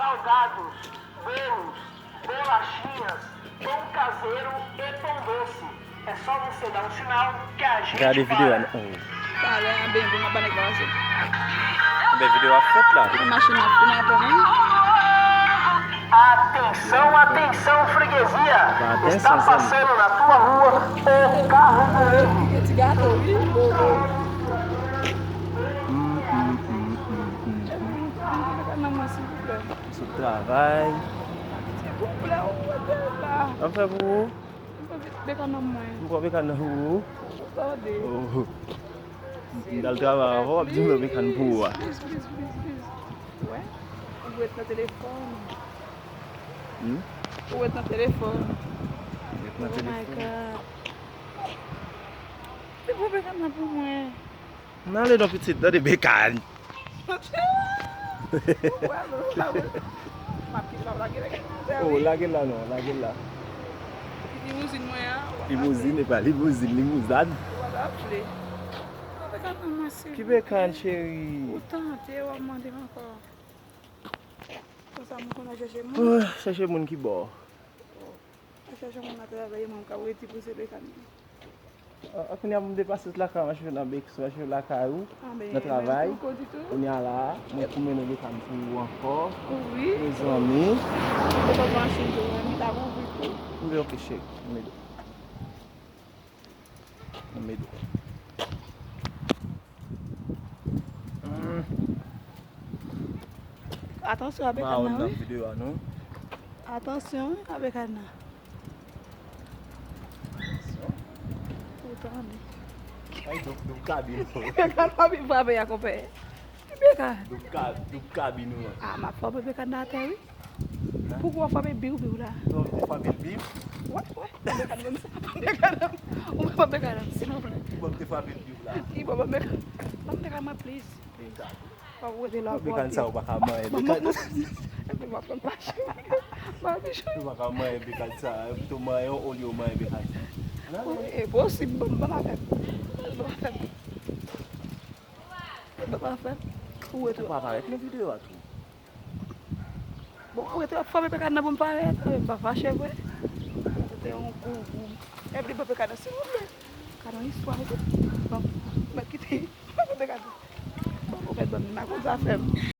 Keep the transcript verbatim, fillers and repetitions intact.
Salgados, bolos, bolachinhas, pão caseiro e pão doce. É só você dar um sinal que a gente Gade videyo an. Oh. Talè a ben bon, mwen pa nèg pase. Enben, videyo a fèt la. Machin nan fin avè mwen. Atenção, atenção, freguesia! Está passando na tua rua o carro do erro. Ti gato, wi, bobo. Mwen vle kanal mwen, silvouplè. Sot travay. Silvouplè, ou wè la. An fè pou ou? Mwen vle kanal mwen. M pran kanal pou ou? Ou tande? Oh. M dal travay avè w, w ap di m lè w mekan pou ou a. Please, please, please, please. Wè, ou ret nan telefòn. Hmm? Ou ret nan telefòn. Ret nan telefòn. Oh my God. Se pou Bekan nan pou mwen. Nan ale non pitit, tande Bekan. Oh, lage l la non, lage l la. Limouzin mwen an. Limouzin, e pa limouzin, limouzad. Ki Bekan, cheri? Ou tante, w ap mande m ankò. Konsa moun konn al chèche moun. Oh, chèche moun ki bò? Ou chèche moun nan travay, moun k ap rete pou se Bekan. Ah, kounye a pou m te pase sou lakay, m ap chèche nan Bekan, m ap chèche lakay ou, nan travay. Kounye a la, mwen pou mennen Bekan pou ou ankò. Wi. Mezanmi. Ou pa machin tou, mwen ta konpli tou. M di ok, cheri, m ede w. Nan middle. Hmm. Atansyon avèk Anna, wi. Atansyon avèk Anna. Atansyon. Ou tande. Ay, doub, doub kabin. Doub kabin, pa veye a, konpè. Beka. Doub ka-, doub kabin ou an. Ah, m ap frape Beka nan atè, wi. Hein? Poukwa w frape biw biw la? Non, m te frape l biw. Wè, wè. Beka nan sa. Beka nan. Ou frape Beka nan, silvouplè. Bon, m te frape l biw la. Ki bon, Beka. Ban m Beka mwen, please, please. Beka. Pa pou rete la. Beka sa ou pa ka manyen. Beka. Epi m ap fè m mache. M ap mache. Ou pa ka manyen Beka sa. Pito manyen olye w manyen Beka sa. E posib, ban m, ban m afè m. Ban m afè m. Papa fè, ou wè tou. Ou pa parèt nan videyo a tou. Bon, ou wè tou, ap frape Beka nan pou m parèt. Anben, m pa fache vre. Ou te yon gwo gwo. Epi ban Beka nan, silvouplè. Ka nan istwa, wi. Bon, mwen kite. Ban Beka nan. Bon, ou mèt ban m, m pa konn sa fè m.